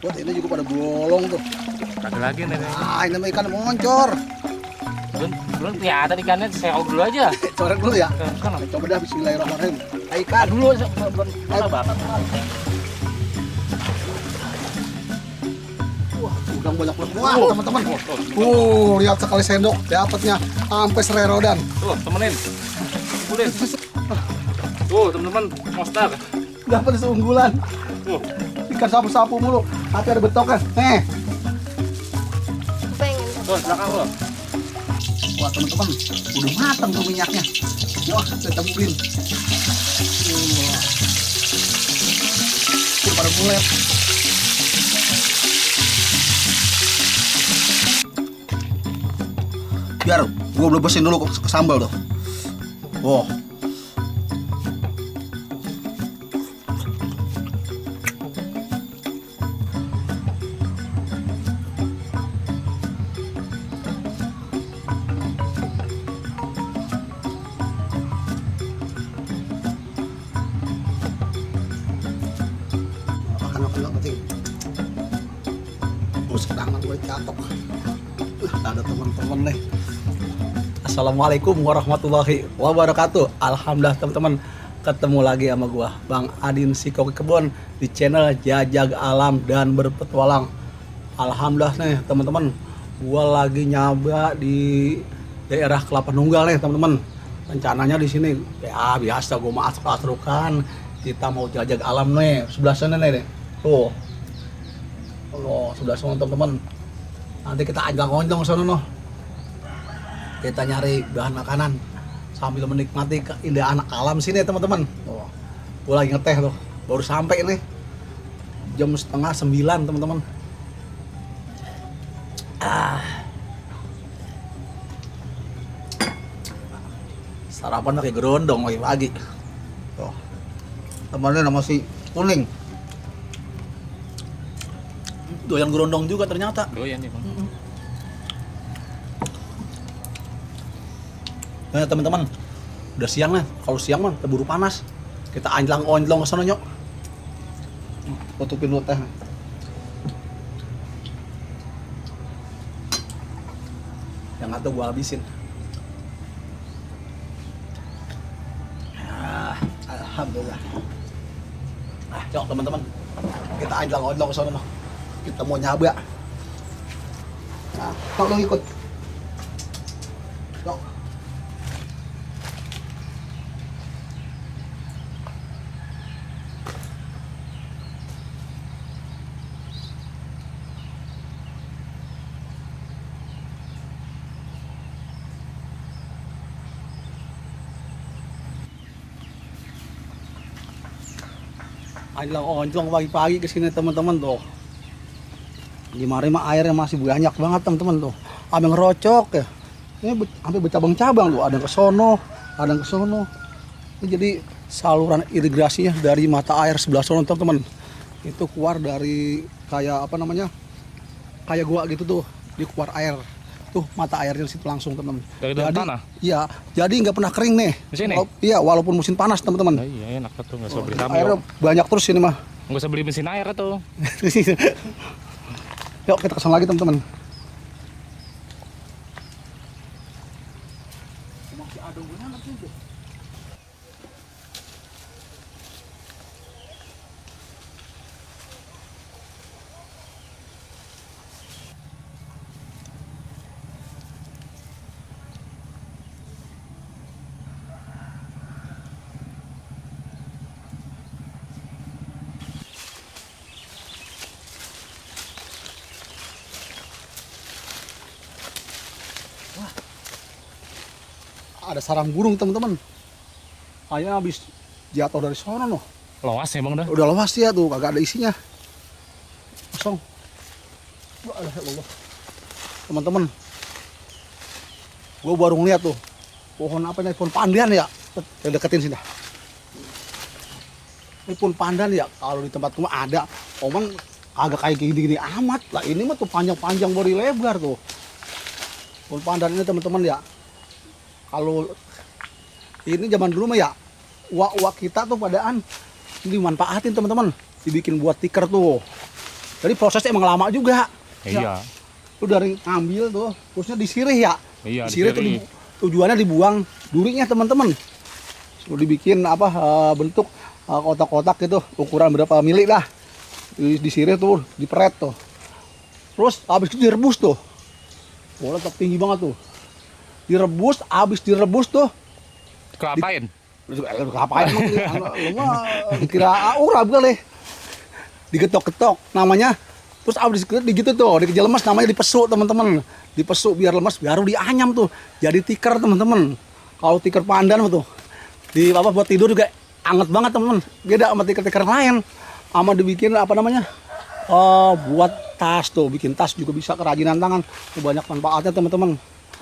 Buat ini juga pada bolong tuh. Ada lagi nih. Ah, ini mah ikan moncor. Belum kelihatan ikannya, saya dulu aja. Coret dulu ya. Kan Coba dah bismillahirrahmanirrahim. Ikan dulu belum mana banget. Wah, udang banyak banget. Wah, teman-teman. Lihat sekali sendok dapatnya sampai sererodan. Tuh, temenin. Udah. Tuh, teman-teman, monster. Dapat seunggulan. Tuh. Ikan sapu-sapu mulu. Tapi ada betoknya. Pengen. Tuh, belakang lo. Wah, teman-teman, udah matang tuh minyaknya. Wah, saya temuin. Pada bulet. Biar gua blebesin dulu ke sambal tuh. Wah. Makan nggak penting. Tangan gue catok. Ada teman-teman nih. Assalamualaikum warahmatullahi wabarakatuh. Alhamdulillah teman-teman, ketemu lagi sama gua Bang Adin si Koki Kebon di channel Jajag Alam dan Berpetualang. Alhamdulillah nih teman-teman, gua lagi nyaba di daerah Kelapa Nunggal nih teman-teman. Rencananya di sini ya biasa gua mau asruk-asrukan, kita mau jajag alam nih sebelah sana nih. Tuh. Oh, sebelah sana teman-teman. Nanti kita ajang-onjong sana noh. Kita nyari bahan makanan sambil menikmati keindahan alam sini teman-teman. Oh, gue lagi ngeteh tuh, baru sampai ini jam 8:30 teman-teman. Sarapan pakai gerondong pagi-pagi. Tuh, temannya nama si kuning. Doyan gerondong juga ternyata. Doyan nih, Bang. Nah teman-teman, udah siang nih. Kalau siang mah keburu panas. Kita anjlang-onjlong ke sana nyok. Tutupin dulu teh. Yang atau gua habisin. Alhamdulillah. Yuk teman-teman, kita anjlang-onjlong ke sana noh. Kita mau nyaba. Nah, tolong ikut. Yuk. Anjlang-onjlong pagi-pagi ke sini teman-teman tuh. Di mari mah airnya masih banyak banget teman-teman tuh. Ada ngerocok ya. Ini sampai bercabang-cabang tuh, ada yang ke sono, ada yang ke sono. Ini jadi saluran irigasinya dari mata air sebelah sono teman-teman. Itu keluar dari kayak apa namanya? Kayak gua gitu tuh, di keluar air. Tuh mata airnya di situ langsung teman-teman. Dari dalam tanah? Iya, jadi nggak pernah kering nih. Di sini? Iya, walaupun musim panas teman-teman. Oh, iya, enak tuh, nggak usah beli Airnya tambah. banyak terus ini mah. Nggak usah beli mesin air tuh. Yuk kita kesana lagi teman-teman. Ada sarang burung teman-teman. Kayaknya habis jatuh dari sono noh. Loas ya, Bang, dah. Udah lepas ya tuh, kagak ada isinya. Kosong. Wah, ya Allah. Teman-teman. Gua baru ngeliat tuh. Pohon apa nih? Pohon pandan ya. Yang deketin sini dah. Ini pohon pandan ya. Kalau di tempat gua ada. Omong agak kayak gini-gini amat. Lah ini mah tuh panjang-panjang bori lebar tuh. Pohon pandan ini teman-teman ya. Kalau ini zaman dulu mah ya, uak-uak kita tuh padaan dimanfaatin teman-teman, dibikin buat tikar tuh. Jadi prosesnya emang lama juga. Iya. Lu dari ngambil tuh, terusnya disirih ya. Iya, Disirih tuh disirih. tujuannya dibuang durinya teman-teman. Sudah dibikin bentuk kotak-kotak gitu, ukuran berapa mili lah. Disirih tuh, diperet tuh. Terus habis itu direbus tuh. Boleh tak tinggi banget tuh. Direbus, habis direbus tuh. Kelapain? Ngapain emang lu mah dikira aura boleh. Digetok-getok namanya. Terus abis gitu tuh, dikejar lemas namanya dipesu teman-teman. Dipesu biar lemas, baru dianyam tuh. Jadi tikar teman-teman. Kalau tikar pandan tuh di apa buat tidur juga anget banget teman-teman. Beda sama tikar-tikar lain. Sama dibikin apa namanya? Buat tas tuh, bikin tas juga bisa kerajinan tangan. Tuh, banyak manfaatnya teman-teman.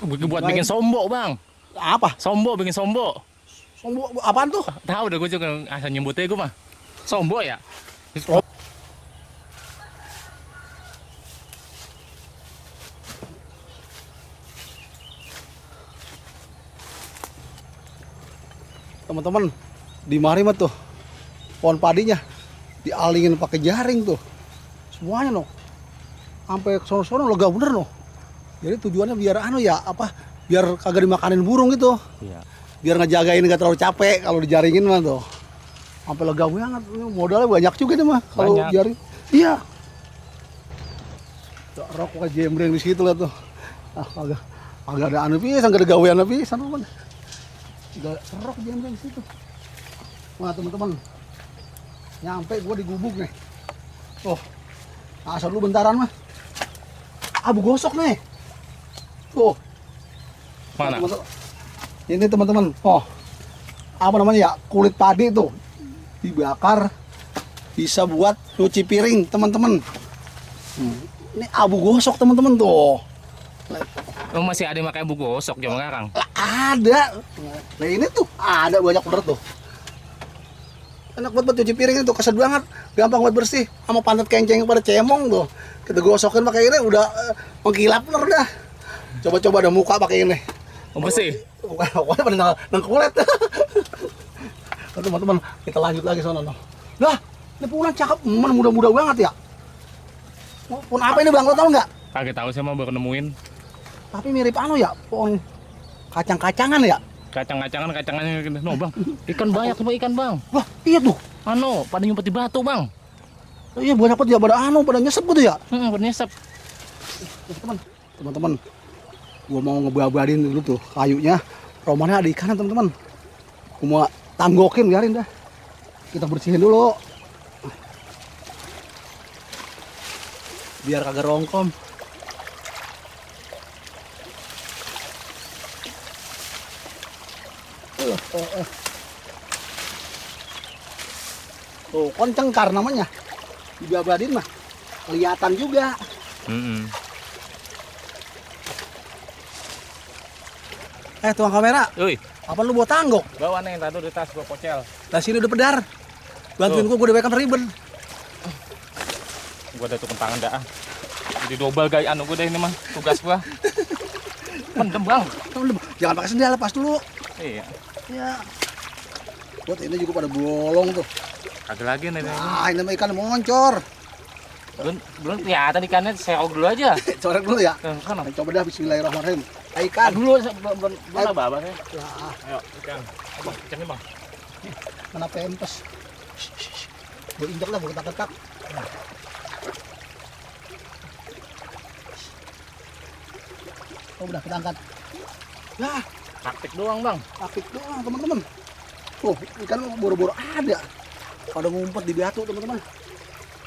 Buat bikin sombok bang. Apa? Sombok, bikin sombok. Sombong apaan tuh? Tahu udah gue juga asal nyebutnya gue mah. Sombok ya. Teman-teman, di mari mah tuh pohon padinya dialingin pakai jaring tuh. Semuanya noh. Sampai ke sono-sono lega bener noh. Jadi tujuannya biar ya apa? Biar kagak dimakanin burung gitu. Iya. Biar ngejagain nggak terlalu capek kalau dijaringin mah tuh. Sampai lega banget. Modalnya banyak juga nih mah kalau Banyak. jaring. Iya. Tuh, rok pakai jembreng di situ lah tuh. Agak ada anu pisan, gak ada gawean pisan teman. Udah serok jembreng di situ. Wah teman-teman, nyampe gua di gubuk nih. Oh, asal lu bentaran mah. Abu gosok nih. Tuh. Mana? Teman-teman. Ini teman-teman. Oh, apa namanya ya? Kulit padi tuh dibakar bisa buat cuci piring teman-teman. Ini abu gosok teman-teman tuh. Oh, masih ada yang pakai buku gosok zaman sekarang. Lah, ada. Nah ini tuh ada banyak bener tuh. Enak buat cuci piring itu, keset banget, gampang buat bersih. Sama pantat kenceng pada cemong tuh. Kita gosokin pakai ini udah mengkilap bener dah. Coba-coba ada muka pakai ini. Oh, bersih. Pokoknya pada nang kulit. Nah, teman-teman, kita lanjut lagi sono. Lah, ini pulang cakep, muda-muda banget ya. Pohon apa ini Bang, lo tau nggak? Kagak tahu saya mah baru nemuin. Tapi mirip anu ya, pohon kacang-kacangan ya. Kacangannya no bang. Ikan banyak tuh ikan bang. Wah, iya tuh. Anu, pada nyumpet di batu bang. Oh, iya banyak banget ya pada anu, pada nyesep gitu ya. Pada nyesep. Teman-teman, gua mau ngebabadin dulu tuh kayunya. Romannya ada ikan teman-teman. Gua mau tanggokin biarin dah. Kita bersihin dulu. Biar kagak rongkom. Tuh, kon cengkar namanya. Dibabadin mah. Kelihatan juga. Tuang kamera, Uy, apa lu bawa tanggok? bawa nih tadi di tas gua pocel. Nah sini udah pedar. Bantuin gua udah bekam ribet. Gua ada tukang tangan dah. Jadi double gaya anu gua deh ini mah tugas gua. Mendem bang. Jangan pakai sendal, lepas dulu. Iya. Ya. Buat ini juga pada bolong tuh. Ada lagi nih. Ah, ini mah ikan moncor. Belum kelihatan ikannya, saya dulu aja. Corek dulu ya. Sana. Coba dah bismillahirrahmanirrahim. Ikan. Dulu belum apa saya. Lah, Ayo, ikan. Apa? Ikannya bang. kena pempes. Gue injak lah, gue ketak-ketak. Oh, udah kita angkat. Nah, Taktik doang bang. aktif doang teman-teman. Tuh, ikan boro-boro ada. Pada ngumpet di batu teman-teman.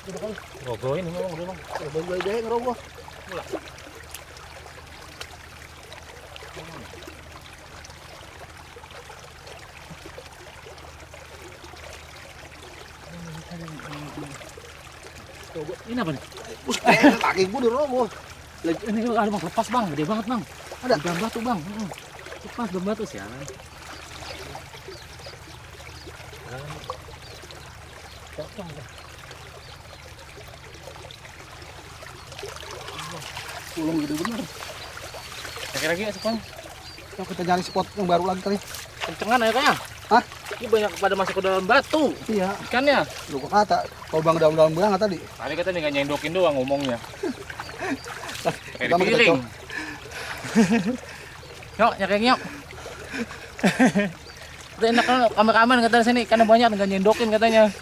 Coba kali. Rogo ini memang udah bang. Coba ide ngerogoh. Mulai. Coba. Ini apa nih? Kaki gue dirogoh. Ini ada bang, lepas bang, gede banget bang. Ada? Dalam batu bang. Lepas dalam batu sih. Pulung gede bener. Lagi ya sepang. Yuk kita nyari spot yang baru lagi kali. Kencengan aja kayaknya. Hah? Ini banyak pada masuk ke dalam batu. Iya. Ikannya. Lu kok kata, kau bang dalam-dalam banget tadi. Tadi katanya nggak nyendokin doang ngomongnya. Kayak Kita dipiring. coba. Yuk, nyakeng yuk. Itu enak kan kameramen katanya sini, karena banyak nggak nyendokin katanya.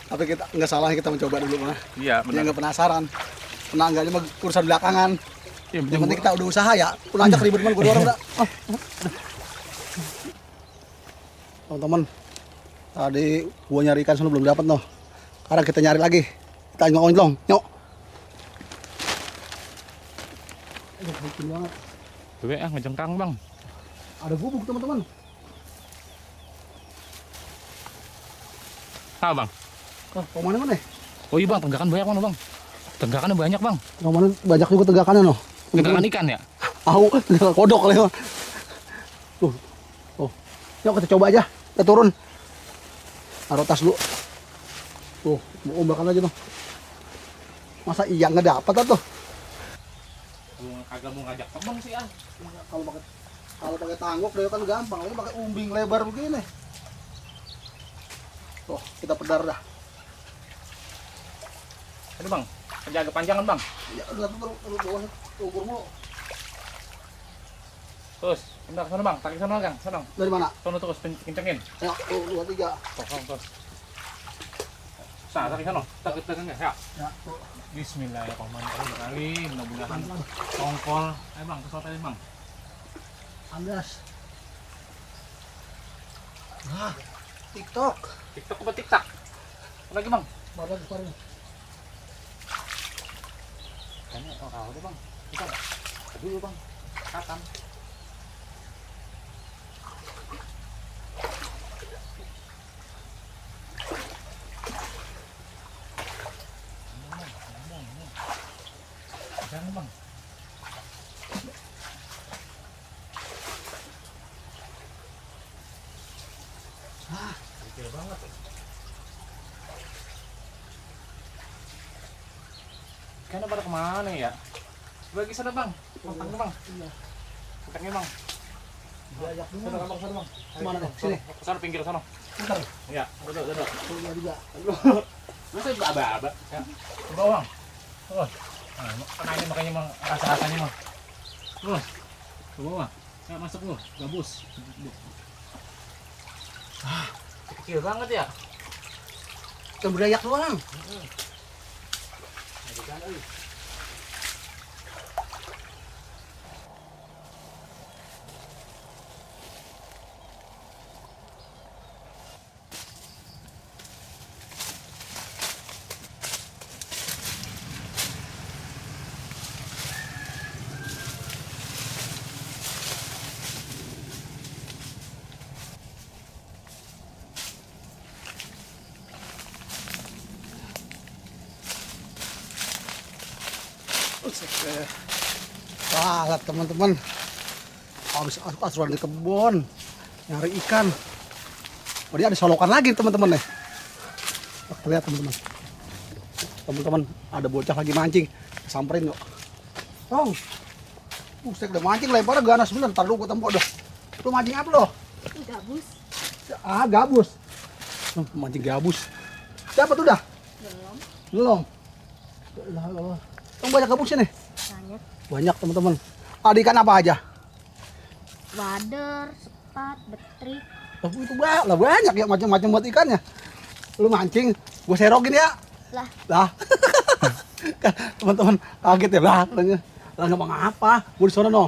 Tapi kita nggak salah kita mencoba dulu mah. Iya, Dia nggak penasaran. Pernah enggaknya mah urusan belakangan. Iya, Yang penting kita udah usaha ya. Pun ajak ribet man gua orang udah. Teman-teman, tadi gua nyari ikan sana belum dapat noh. Sekarang kita nyari lagi. Kita nyolong, nyok. Bikin banget. Bebek ngejengkang bang. Ada gubuk teman-teman. Ah bang. Kau mana mana? Oh iya bang, tenggakan banyak mana bang? Tenggakannya banyak bang. Kau mana banyak juga tegakannya noh. Tenggakan ikan ya? Tahu, kodok kali mah. Tuh, tuh. Yuk kita coba aja. Kita turun. Taruh tas dulu. Tuh, mau ombakan aja tuh. Masa iya nggak dapat tuh? Kagak mau ngajak temen sih ah. Kalau pakai tangguk dia kan gampang. Ini pakai umbing lebar begini. Tuh, kita pedar dah. Ini bang, penjaga panjangan bang. Ya udah terus bawah ukur mulu. Terus, pindah ke sana bang, tarik sana bang, sana. Dari mana? Sana terus kencengin. Ya, 2 3. Terus. Tarik sana, tarik ya. Ya, tuh. Bismillahirrahmanirrahim. Mudah-mudahan tongkol. Ayo bang, kesot aja bang. Andas. Ah, TikTok. TikTok apa TikTok? Apa lagi bang? Baru kemarin. Kayaknya orang udah bang. Kita dulu bang. Katam. Jangan bang. Kecil banget. Kayaknya pada kemana ya? Bagi sana bang, kontangnya bang. Iya. Kontangnya bang. Diajak dulu. Sana bang, sana bang. Kemana deh? Sini. Sana pinggir sana. Bentar. Iya, duduk. Tuh, ya juga. Lu saya aba-aba. Ya. Coba bang. Oh. Nah, makanya mah rasa-rasanya mah. Coba bang. Ya masuk lu, gabus. Kecil banget ya. Kita berayak doang. Wah, lihat teman-teman, habis asuran di kebun nyari ikan. Oh, dia ada solokan lagi teman-teman nih. Lihat teman-teman. Teman-teman, ada bocah lagi mancing. Samperin yuk. Tong. Buset, udah mancing lebar ganas bener. Entar dulu gua tempok dah. Lu mancing apa lo? Gabus. Ah, gabus. Mancing gabus. Dapat udah? Belum. Belum. Tong banyak gabusnya nih. Banyak. Banyak teman-teman. Ada ikan apa aja? Wader, sepat, betrik. Lah, itu banyak ya macam-macam buat ikannya. Lu mancing, gue serokin ya. Lah. Kan teman-teman kaget ya lah katanya. Lah nggak apa? Gue di sono no.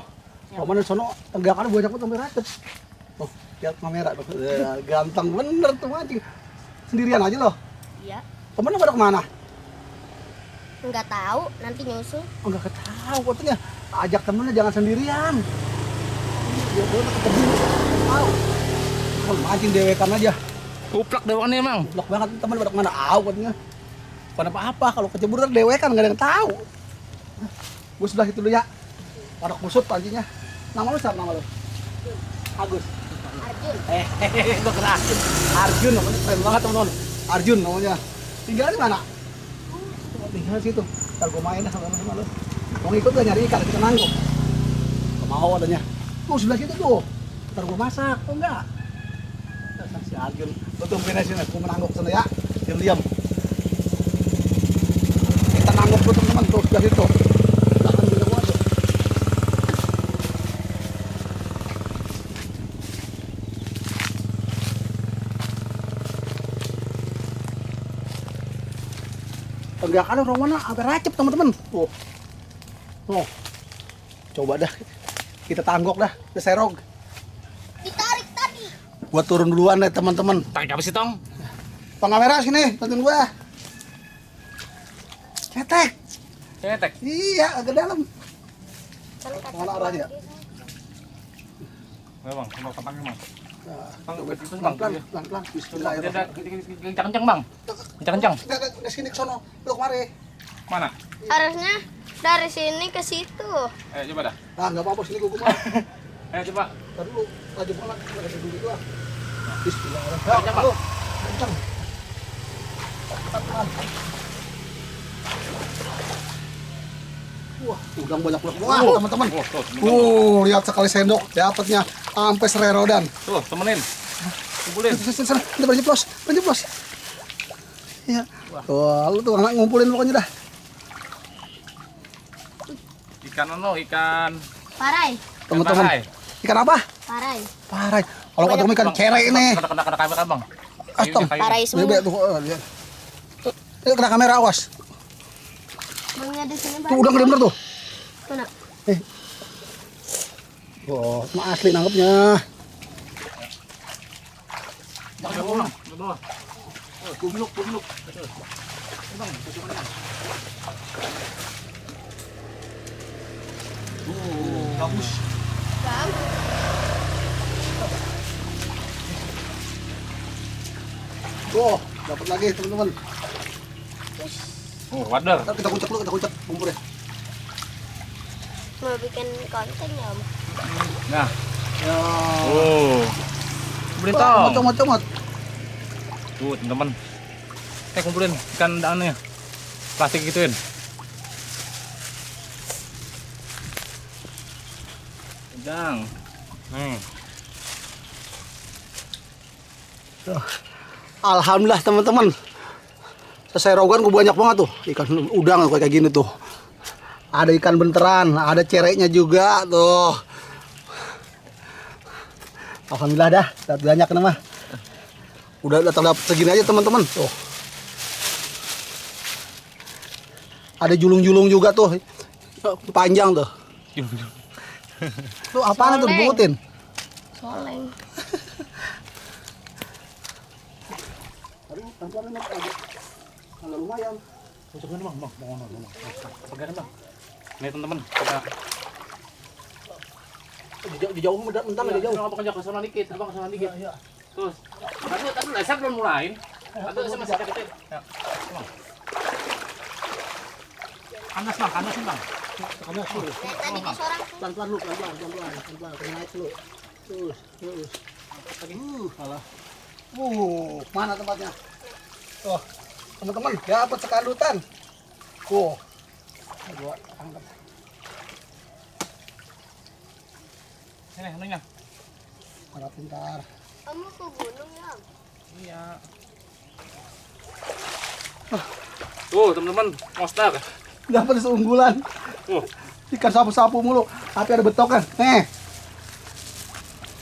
Ya. Kalau mana di sono tenggakan banyak banget sampai racet. Oh, lihat kamera tuh. Ganteng bener tuh mancing. Sendirian aja loh. Iya. Temennya pada kemana? Enggak tahu, nanti nyusul. Oh, nggak ketahu katanya. Ajak temennya jangan sendirian. Dia udah ketemu. Tahu. Oh, mancing dewekan aja. Kuplak doang nih emang. Blok banget teman pada kemana? Aw katanya. Pada apa-apa kalau kecebur dewekan nggak ada yang tahu. Gue sebelah itu dulu ya. Pada kusut pancingnya. Nama lu siapa nama lu? Agus. Arjun. Gue kerasin. Arjun namanya keren banget teman-teman. Arjun namanya. Tinggal di mana? Tinggal di situ. Ntar gue main sama lu. Mau ikut gak nyari ikan kita nangkep. Gak mau katanya. Tuh sebelah situ tuh. Ntar gue masak. Oh enggak. Arjun, lu tungguin aja sini, aku menangguk sana ya. Diam-diam. Kita nangguk tuh teman-teman tuh dari itu. Belakang juga gua tuh. Tenggakan orang mana hampir racep teman-teman. Tuh. Tuh. Coba dah. Kita tanggok dah, ke serog. Ditarik tadi. Gua turun duluan deh teman-teman. Tarik apa sih Tong? Pengamera sini, bantuin gua. Cetek. Cetek. Iya, agak dalam. Kan kata Mana arahnya? Ayo bang, mau tampangnya bang. Nah, coba pelan-pelan. Bismillahirrahmanirrahim. Kencang-kencang bang. Kencang-kencang. Ke sini ke sono. Lu kemari. Mana? Harusnya dari sini ke situ. Coba dah. Nah, enggak apa-apa sini gua mah. Coba. Entar dulu. Laju pelan, enggak dulu itu ah. Bismillahirrahmanirrahim. Kencang, Pak. Lu, kencang. Pelan. Wah, udang banyak banget. Wah, teman-teman. Lihat sekali sendok dapatnya sampai sererodan. Tuh, temenin. Kumpulin. Sana, kita berjeplos. Iya. Wah, lu tuh anak ngumpulin pokoknya dah. Ikan ikan. Parai. Teman-teman. Parai. Ikan apa? Parai. Parai. Kalau ketemu ikan cere ini. Kena kamera bang. Astong. Parai semua. Bebek tuh. Lihat. Ini kena kamera awas. Bangnya di sini Tuh udang gede bener tuh. Tuh nak. Oh, cuma asli nangkepnya. Jangan pulang. Bawah. Gumluk. Gabus. Oh, dapat lagi teman-teman. Wader. Ntar kita kucek kumpul ya. Mau bikin konten ya om. Nah. Ya. Kumpulin Tong. Comot. Tuh teman-teman. Kumpulin ikan daannya. Plastik gituin. Udang. Nih. Alhamdulillah teman-teman. Selesai rogan gue banyak banget tuh ikan udang tuh kayak gini tuh. Ada ikan benteran, ada cereknya juga tuh. Alhamdulillah dah, dapat banyak nama. Udah dapat segini aja teman-teman tuh. Ada julung-julung juga tuh, panjang tuh. Tuh apaan tuh dibungutin? Soleng. Kalau lumayan. Coba bang. Pegangan bang. Nih teman-teman, kita Jauh bentar lagi jauh. Abang kerja ke sana dikit, Iya. Terus, tadi leser belum mulain. Tadi leser masih kecil. Ya, bang. Panas bang. Kamu suruh. Tadi di sorang. Pelan-pelan lu, pelan-pelan. Naik lu. Terus. Salah. Mana tempatnya? Oh, teman-teman, dapat sekandutan. Gua angkat. Sini. Angkat pintar. Kamu ke gunung ya? Iya. Tuh teman-teman, monster. Dapat seunggulan. Tuh. Ikan sapu-sapu mulu. Tapi ada betoknya. Nih.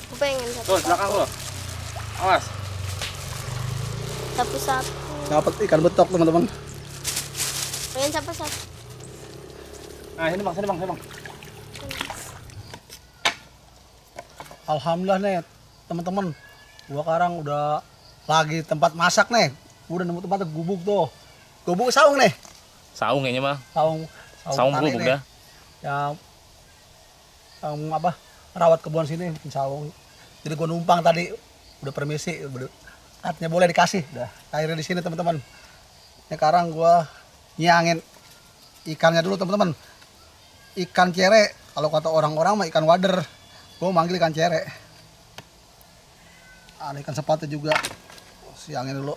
Aku pengen Tuh, belakang lu. Awas. sapu-sapu. Dapat ikan betok, teman-teman. Pengen sapu-sapu. Nah, sini bang. Alhamdulillah nih, teman-teman. Gua sekarang udah lagi tempat masak nih. Udah nemu tempat gubuk tuh. Gubuk saung nih. Saung kayaknya mah. Saung tali gubuk nih. dah. Yang apa? Rawat kebun sini bikin saung. Jadi gua numpang tadi udah permisi, artinya boleh dikasih. Udah airnya di sini, teman-teman. Ini sekarang gua nyangin ikannya dulu, teman-teman. Ikan cere, kalau kata orang-orang mah ikan wader. Gua manggil ikan cere. Ada ikan sepatu juga. Siangin dulu.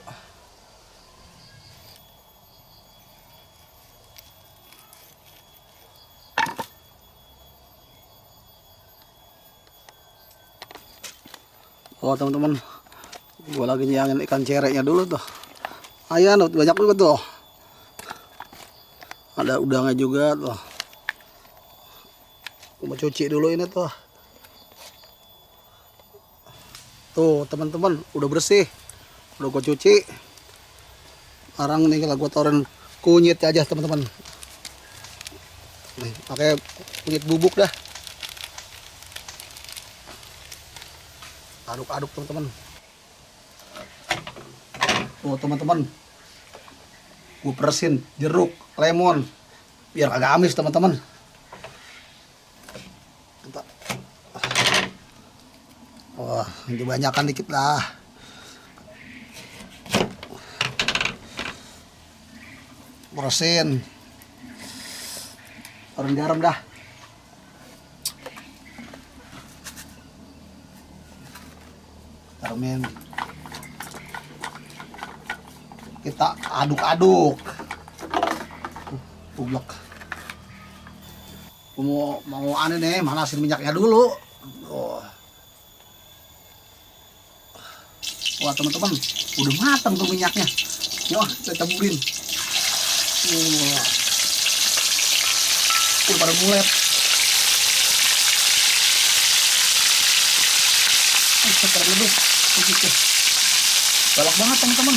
Oh, teman-teman. Gua lagi nyayangin ikan cereknya dulu tuh. Ayan banyak juga tuh. Ada udangnya juga tuh. Gua mau cuci dulu ini tuh. Tuh teman-teman udah bersih. Udah gua cuci. Sekarang nih kalau gua taruhin kunyit aja teman-teman. Nih pakai kunyit bubuk dah. Aduk-aduk teman-teman. Tuh teman-teman, gue peresin jeruk, lemon, biar agak amis teman-teman. Wah, ini banyakan dikit lah. Peresin, taruhin garam dah. Taruhin. Kita aduk-aduk. Bublek. Mau aneh nih, manasin minyaknya dulu. Oh. Wah teman-teman, udah matang tuh minyaknya. Wah, kita taburin. Udah pada mulet. Sekarang leduk. Begitu. Galak banget teman-teman.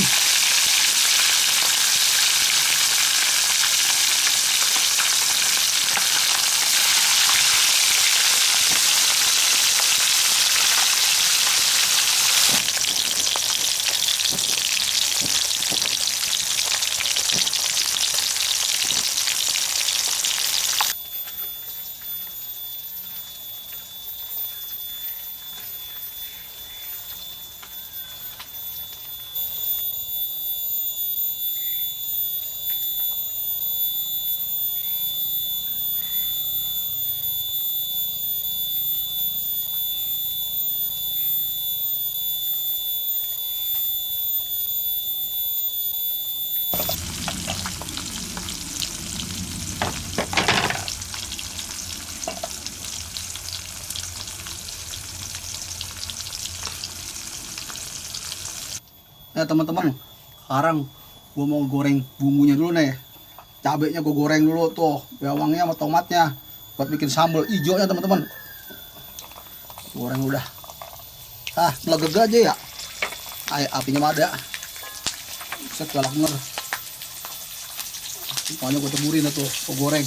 Ya teman-teman, sekarang gue mau goreng bumbunya dulu nih. Cabenya gue goreng dulu tuh, bawangnya sama tomatnya buat bikin sambal hijaunya teman-teman. Goreng udah. Melegeg aja ya. Apinya mah ada. Set galak bener. Pokoknya gue teburin tuh, gue goreng.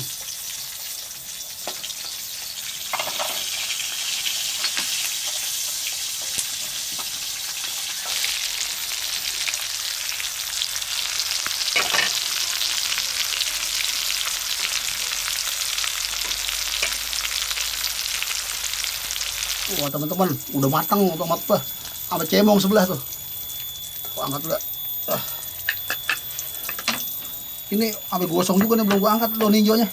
Wah teman-teman, udah matang tomat tuh, sama cemong sebelah tuh. Angkat dulu. Ini sampai gosong juga nih, belum gua angkat daun hijaunya.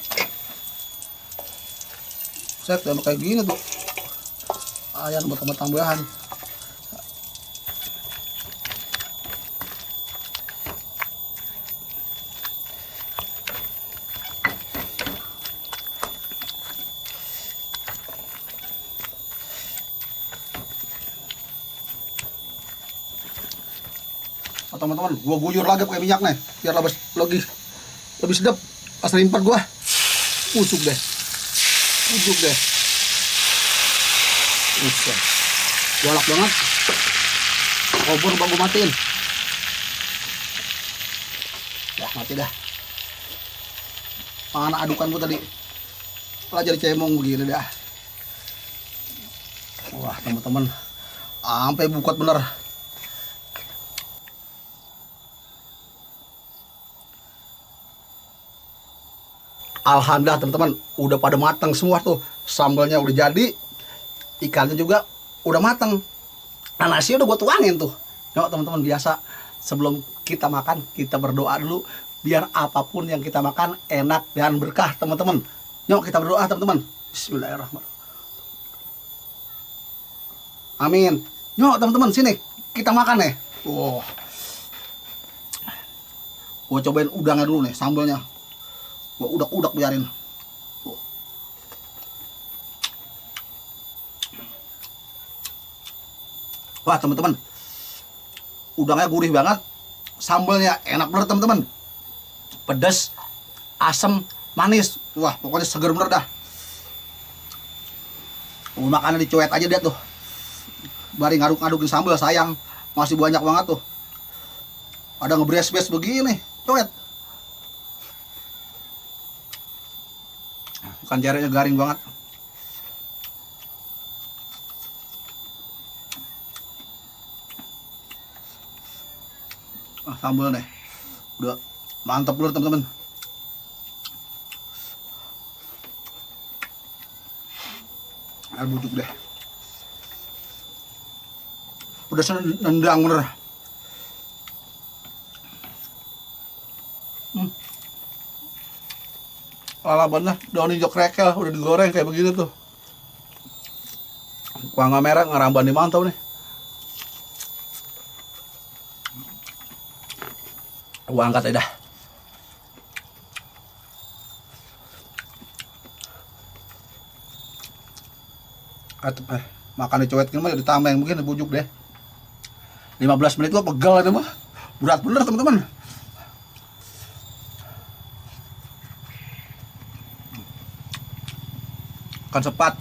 Set udah kayak gini tuh. Ayan buat tambahan. Teman-teman, gua guyur lagi pakai minyak nih, biar lebih sedap. Pas rimpat gua, usuk deh, usuk, galak banget. Kompor gua matiin. Ya mati dah. Mana adukan gua tadi, malah jadi cemong begini dah. Wah teman-teman, sampai bukot bener. Alhamdulillah teman-teman, udah pada matang semua tuh. Sambalnya udah jadi, ikannya juga udah matang. Nah, nasi udah gue tuangin tuh. Yuk teman-teman, biasa sebelum kita makan, kita berdoa dulu biar apapun yang kita makan enak dan berkah teman-teman. Yuk kita berdoa teman-teman. Bismillahirrahmanirrahim. Amin. Yuk teman-teman, sini kita makan nih. Gue cobain udangnya dulu nih, sambalnya. Gua udak-udak biarin. Wah teman-teman, Udangnya gurih banget, sambalnya enak banget teman-teman. Pedas, asam, manis. Wah, pokoknya seger bener dah. Makannya dicuek aja dia tuh. Bari ngaduk-ngadukin sambal sayang. Masih banyak banget tuh. Ada ngebres-bres begini, cuek. Ikan cerenya garing banget. Sambal nih. Udah mantap lur teman-teman. Air bujuk deh. Udah nendang bener. Lalabannya daun hijau krekel udah digoreng kayak begini tuh. Kuah merah ngeramban dimantau nih. Gua angkat aja dah. Makan dicowetin mah ditambah yang begini bujuk deh. 15 menit gua pegal itu mah. Berat bener teman-teman. Ikan sepat.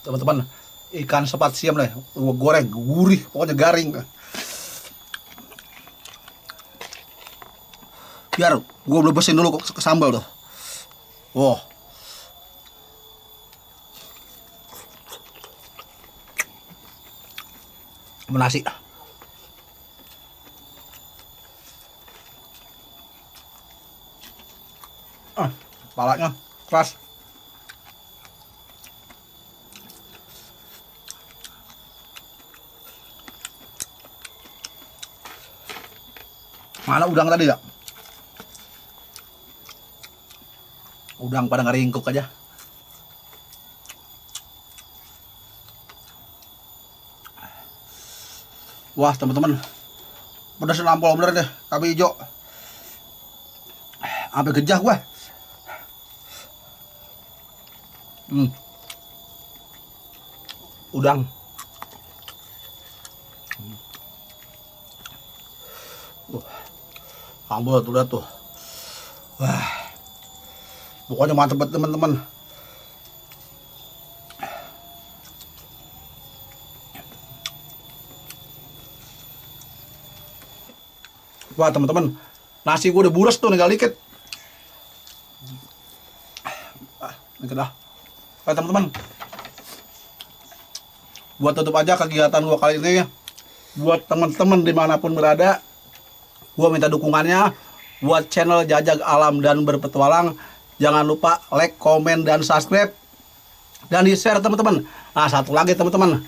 Teman-teman, ikan sepat siam nih, gua goreng, gurih, pokoknya garing. Biar gua blebesin dulu ke sambal tuh. Wow. Menasi. Palanya keras. Mana udang tadi ya? Udang pada ngeringkuk aja. Wah teman-teman, pedas nampol bener deh, cabai hijau. Sampai gejah gua. Udang. Sambal tuh lihat tuh. Wah. Pokoknya mantep banget teman-teman. Wah teman-teman, nasi gua udah buras tuh, tinggal dikit. Dikit dah. Oke teman-teman, buat tutup aja kegiatan gua kali ini ya. Buat teman-teman dimanapun berada, gua minta dukungannya buat channel Jajag Alam dan Berpetualang. Jangan lupa like, komen, dan subscribe, dan di share teman-teman. Nah satu lagi teman-teman,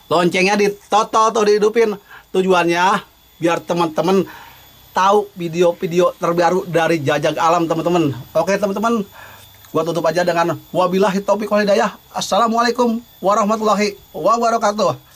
loncengnya ditotol tuh, dihidupin. Tujuannya biar teman-teman tahu video-video terbaru dari Jajag Alam teman-teman. Oke teman-teman, Gua tutup aja dengan wabillahi taufiq wal hidayah. Assalamualaikum warahmatullahi wabarakatuh.